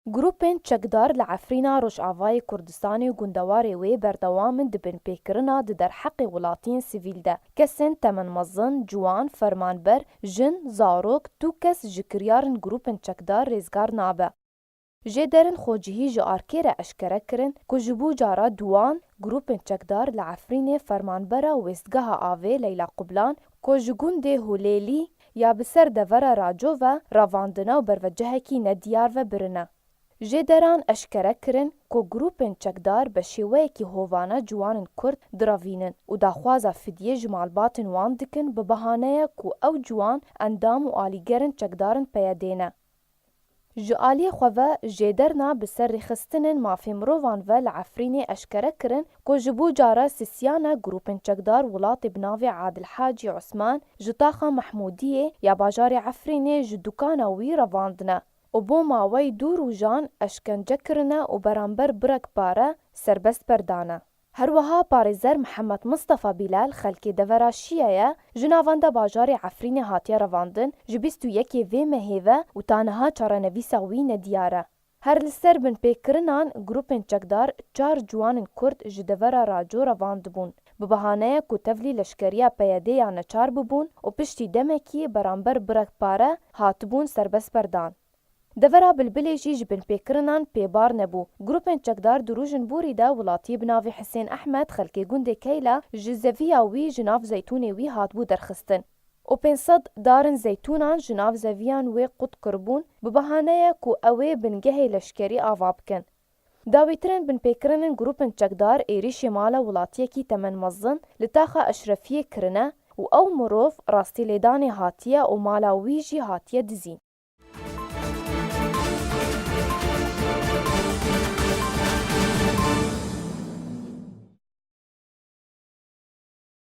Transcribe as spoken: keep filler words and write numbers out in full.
Grûpên çekdar li Efrîna Rojavayê Kurdistanê û gundewarê wê berdewam in di binpêkirina di derheqê welatiyên sivîl de. Kesên temenmezin, ciwan, fermanber, jin, zarok, tu kes ji kiryarên grûpên çekdar rêzgar nabe. Jêderên xwecihî ji arkê re eşkere kirin ku ji bo cara duwan grûpên çekdar li Efrînê fermanbera wêstgeha avê Leyla Qublan ku ji gundê Hulêlî ya bi ser devera Raco ve revandine û bervecehekî nediyar ve birine. Jêderan eşkere kirin ku grûpên çekdar bi şêweyekî hovane ciwanên Kurd direvînin û daxwaza fidyê ji malbatên wan dikin bi behaneya ku ew ciwan endam û alîgerên çekdarên P Y D'ê ne. Ji aliyê xwe ve jêderna bi ser rêxistinên mafê mirovan ve li Efrînê eşkere kirin ku ji bo cara sisiyana grûpên çekdar welatê bi navê Adil Hacî Osman ji taxa Mehmûdiyê ya bajarê Efrînê ji dukana wî revandine û bo maweyî du rojan eşkence kirine û beramber birek pare serbest berdane. Her wiha parêzer Mihemed Mistefa Bîlal xelkê devera Şiye ye, ji navenda bajarê Efrînê hatiye revandin, ji bîst û yekê vê mehê ve û ta niha çarenivîsa wî nediyar e. Her li ser binpêkirinan, grûpên çekdar çar ciwanên Kurd ji devera Raco revandibûn, bi behaneya ku tevlî leşkeriya P Y D'ê ya neçar bibûn û piştî demekî beramber birek pare hatibûn serbestberdan. Devera Bilbilê jî ji binpêkirinan pê bar nebû. Grûpên çekdar di rojên borî de welatiyê bi navê Hisên Ehmed xelkê gundê Keyla ji zeviya wî ji nav zeytûnê wî hatibû derxistin û pênc sed darên zeytûnan ji nav zeviyan wê qut kiribûn, bi behaneya ku ew ê bingehê leşkerî ava bikin. Dawîtirên binpêkirinên grûpên çekdar êrîşê mala welatiyekî temenmezin li taxa Eşrefiyê kirine û ew mirov rastî lêdanê hatiye û mala wî jî hatiye dizîn.